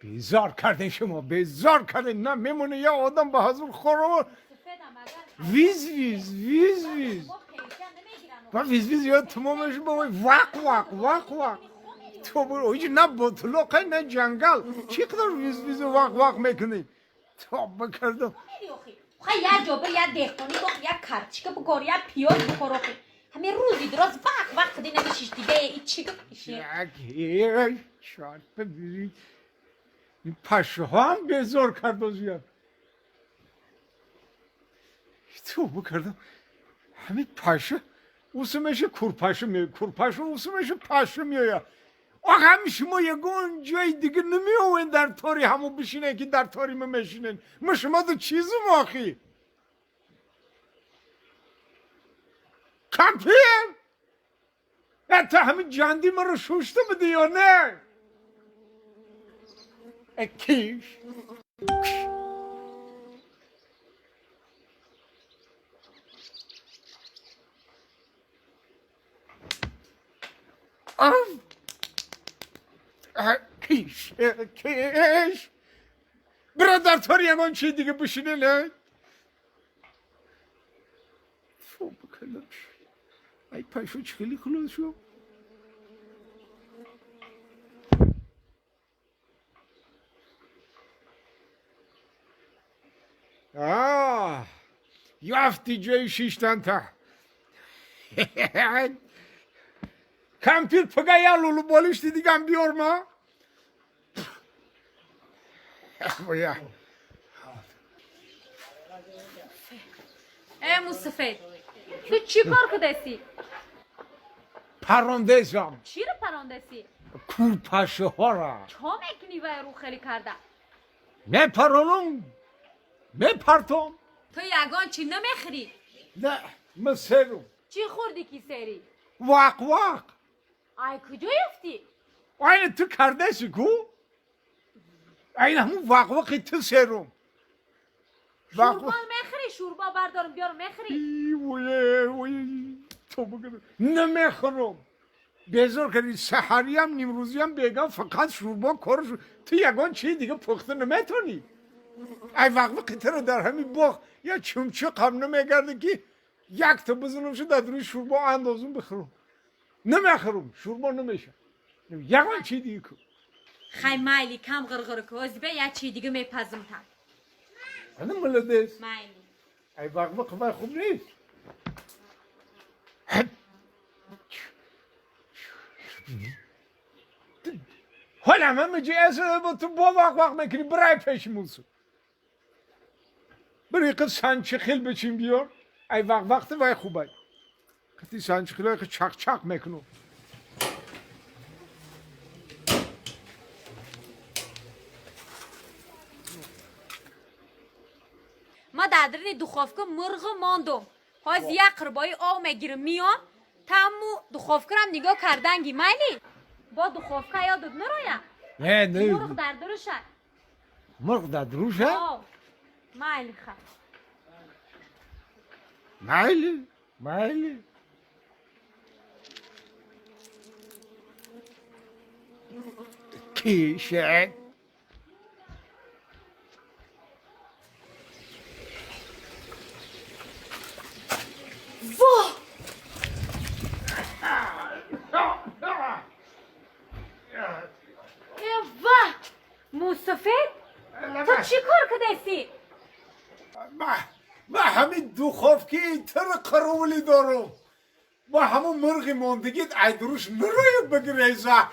Безор кардин шумо, безор кардин. На мемоне я одам ба ҳазур хоро. Виз виз виз виз. Ва виз виз ё тамомаш ба вақ вақ вақ вақ. То برو هیچ نه بطلاقه نه جنگل. چی قدر ویز ویز و واق واق میکنی؟ تا بکردم. خی یا جوبر یا دهقانی باخ یا کرچکه بکار یا پیاز بخور آخه. همه روزی دراز وقت وقت دی نمیشیش دیگه ای چی گفت یک چهار ببینید. این پشه ها هم بیزار کرد و زیاد. تو بکردم. همین پشه اسمش کورپشه میاد. کورپشه اسمش پشه میاد. آقا هم شما یگون جای دیگه نمیوین در تاری همون بشینه که در تاری ما میشینن. ما شما تو چیزم آخی. کمپیر حتی همین جندی ما رو شوشته بده یا نه؟ کیش آه. کیش کیش برادر تاری یگان چی دیگه بشینه نه؟ فو بکنم. ای پشو خیلی خلاص شد. آه یافتی جای شیشتن تا کمپیر پگه یا لولو بالشتی دیگه هم بیار ما. یا ای موسفید تو چی کار کدسی؟ پراندیزم. چی رو پراندسی؟ کور پشه ها را. چا میکنی و رو خیلی کرده؟ میپرانم میپرتم. تو یگان چی نمیخری؟ نه من سرم. چی خوردی کی سری؟ واق واق. ای کجا یافتی؟ این تو کرده کو؟ این همون واق واقی تو سرم. شوربا میخری؟ شوربا بردارم بیارم میخری؟ وی وی تو بگو نمیخورم. بیزار کردی. سحری هم نیمروزی هم بگم فقط شوربا کار تو یگان چی دیگه پخته نمیتونی. ای وقت وقتی رو در همین باغ یا چمچه قم نمیگرده که یک تا بزنم شد در روی شوربا اندازم بخورم. نمیخورم شوربا نمیشه. یگان چی دیگه کو؟ خی مایلی کم غرغر کو از به یا چی دیگه میپزم تا. انا ملدس. مایلی. ای وقت وقت خوب نیست. حالا من میگه اصلا با تو با وقت وقت میکنی برای پیش موسو. برای قد سنچه خیل بچین بیار. ای وقت وقت وای خوبه. قدی سنچه خیل چق چق میکنم. ما در درنی دخوافکه مرغ ماندم. باز یک قربای آب میگیرم میام. تمو دخوافکرم نگاه کردنگی مایلی. با دخوافکه یادت نرویا. نه نه. مرغ در دروشه. مرغ در دروشه؟ آه. مایلی خب. مایلی مایلی. کیشه. واه واه موسفید تو چی کار کدیسی؟ ما همین دو خوف که تر قرولی دارم. ما همون مرغی ماندگیت ایدروش نروی بگریزه.